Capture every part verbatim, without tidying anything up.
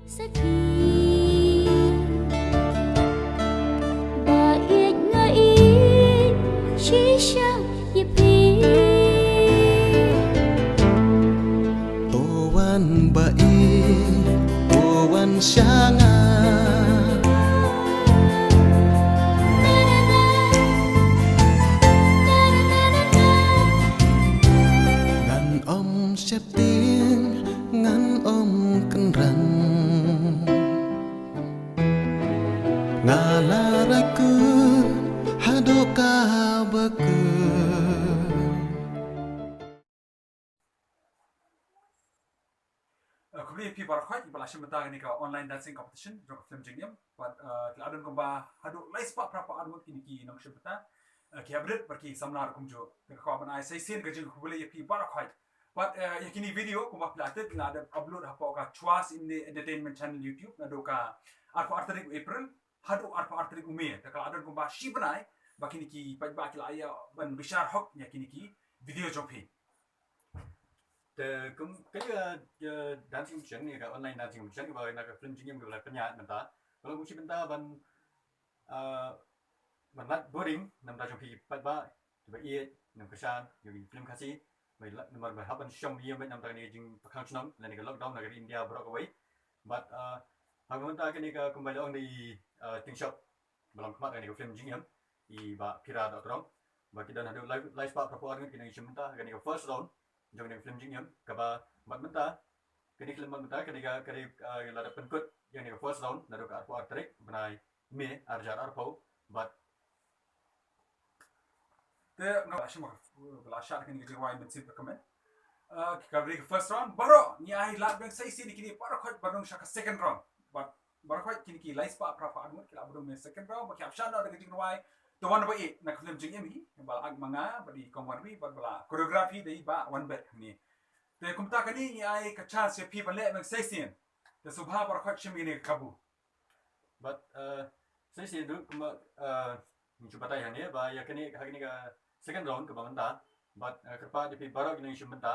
Sakhi ba ïeit nga ïeit shisha ïa phi. To wan ba ïeit, to wan sha nga. Ngan ym sheptieng, ngan ym kynran. Nga la rai kut haduh kaba kut. Eh, khublei ïa phi baroh khoit ba la shim bynta kane ka online dancing competition jong ka film Jingim. Bad, eh, ki la don kumba haduh lai spah phra phew ngut kine ki nongshim bynta. Eh, ki hap rit bad ki samla ruh kumjuh. Te nga kwah ban ai sa shisien ka jingkhublei ïa phi baroh khoit. Bad, eh, ïa kine video kumba phi la tip nga la dep upload hapoh ka Chwa Syiem Entertainment Channel YouTube naduh ka arphew ar tarik u April haduh arphew ar tarik u May. Te ka la don kumba shi bnai ba kine ki paidbah ki la ïa ban bishar hok ïa kine ki video jong phi. Te kum ka ïa, ïa dancing competition ne, ka online dancing competition kaba na ka film Jingim kaba la pynïaid mynta. Ka long kum shi bynta ban, ah, ban lait buhrieh na ka bynta jong phi paidbah kiba ïeit, nongkyrshan ïa ki film Khasi. Ba la, namar ba hap ban shong ïa mynta na kane ka jingpyrkhang shnong lane ka lockdown na ka ri India baroh kawei. Bad, ah, ha ka mynta kane ka kumba la ong da i, ah, Tingshop ba long khmat kane ka film Jingim, i Bah Phira Dohtdong. Ba ki don haduh lai, lai spah phra phew ar ngut ki nongshim bynta kane ka first round jong kane ka film Jingim, kaba bad mynta kane ka film bad mynta kane ka, kane, ah, la dep pynkut ïa kane ka first round naduh ka arphew ar tarik bnai May ar hajar arphew. Bad te nga la shim, la shah kane ka jingrwai mynsiem ka kmen. Ah, ka dei ka first round, baroh ngi ai lad biang sa shisien ïa kine baroh khoit ban rung sha ka second round. Bad baroh khoit kine ki lai spah phra phew ar ngut ki la ba rung ne second round, ba ki hap shah noh da ka jingrwai To Wan Ba Ïeit na ka film Jingim hi, ba la act ma nga bad i Kong Wanwi bad ba la choreography da i Bah Wanbet hangne. Te kumta kane ngi ai ka chance ïa phi ban leh biang sa shisien. Te sngewbha baroh khoit shim ïa kane ka kabu. Bad, eh, sa shisien ruh kumba, eh, ngi shu batai hangne ba ïa kane, ha kane ka second round kaba mynta. Bad, eh, kyrpad ïa phi baroh ki nongshim bynta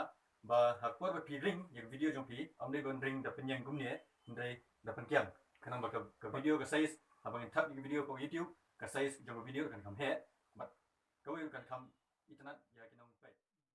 ba ha ka por ba phi ring ïa ka video jong phi, ym dei ban ring da pynïeng kumne, hynrei da pynkiang. Khnang ba ka, ka video ka size, haba ngin thap ïa ka video hapoh YouTube, ka size jong ka video kan kham heh. Bad kawei kan kham itynnad ïa ki nong